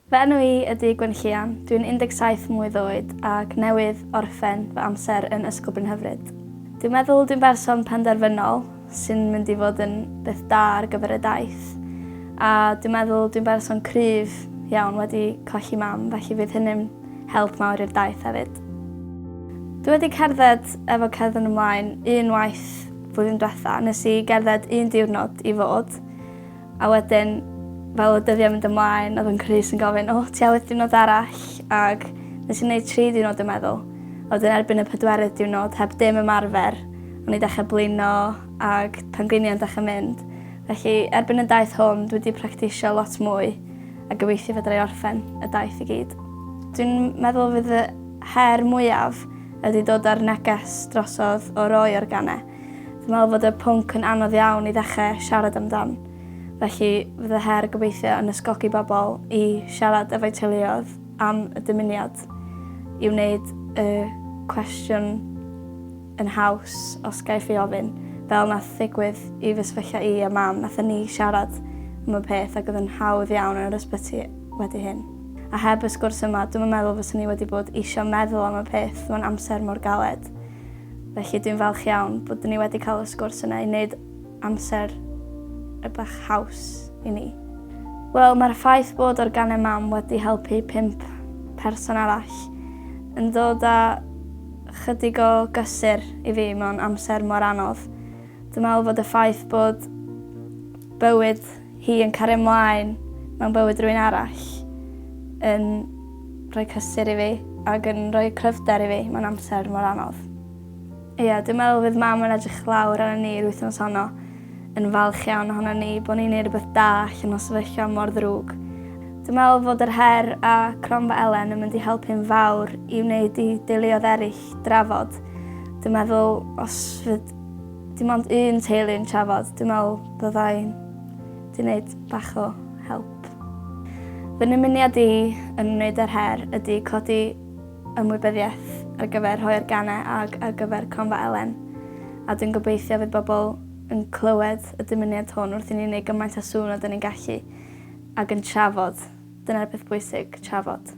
Fy enw i ydy Gwenllian, dwi'n 17 mlwydd oed ac newydd orffen fy amser yn Ysgol Brynhyfryd. Dwi'n meddwl dwi'n berson penderfynol sy'n mynd i fod yn beth da ar gyfer y daith a dwi'n meddwl dwi'n berson cryf iawn wedi colli mam felly fydd hynny'n help mawr i'r daith hefyd. Dwi wedi cerdded efo Cerdded Ymlaen un waith flwyddyn diwetha. Nes i gerdded un diwrnod i fod A wedyn, fel y dyddiau'n mynd ymlaen, oedd yn Chris yn gofyn, o, ti awydd diwrnod arall? Ac nes i wneud tri diwrnod dwi'n meddwl. A wedyn erbyn y pedwerydd diwrnod, heb dim ymarfer, o'n i dechrau blino ac pengliniau'n dechrau mynd. Felly, erbyn y daith hwn, dwi wedi practisio lot mwy a gobeithio fedra i orffen y daith i gyd. Dwi'n meddwl fydd y her mwyaf ydy dod â'r neges drosodd o roi organau. Dwi'n meddwl fod y pwnc yn anodd iawn i ddechrau siarad amdan. Felly fydd y her gobeithio yn ysgogi bobl i siarad efo'u teuluoedd am y dymuniad i wneud y cwestiwn yn haws os gaiff ei ofyn, fel nath ddigwydd i fy sefyllfa i a mam, nathon ni siarad am y peth ac oedd yn hawdd iawn yn yr ysbyty wedi hyn. A heb y sgwrs yma, dwi'm yn meddwl fyswn i wedi bod isio meddwl am y peth mewn amser mor galed. Felly dwi'n falch iawn bod ni wedi cael y sgwrs yna i wneud amser y bach haws i ni. Wel, mae'r ffaith bod organau mam wedi helpu pump person arall yn dod â chydig o gysur i fi mewn amser mor anodd. Dwi'n meddwl fod y ffaith bod bywyd hi yn cario ymlaen mewn bywyd rhywun arall yn rhoi cysur i fi ac yn rhoi cryfder i fi mewn amser mor anodd. Ie, dwi'n meddwl fydd mam yn edrych lawr arno ni yr wythnos honno yn falch iawn ohono ni bod ni'n neud rhywbeth da allan o sefyllfa mor ddrwg. Dwi'n meddwl fod yr her a Cronfa Elen yn mynd i helpu'n fawr i wneud i deuluoedd eraill drafod. Dwi'n meddwl os fydd dim ond un teulu yn trafod, dwi'n meddwl byddai 'di wneud bach o help. Fy nymuniad i yn wneud yr her ydy codi ymwybyddiaeth ar gyfer rhoi organau ag ar gyfer Cronfa Elen a dwi'n gobeithio fydd bobl yn clywed y dymuniad hwn wrth i ni wneud gymaint o sŵn a 'dyn ni'n gallu ac yn trafod. Dyna'r peth bwysig, trafod.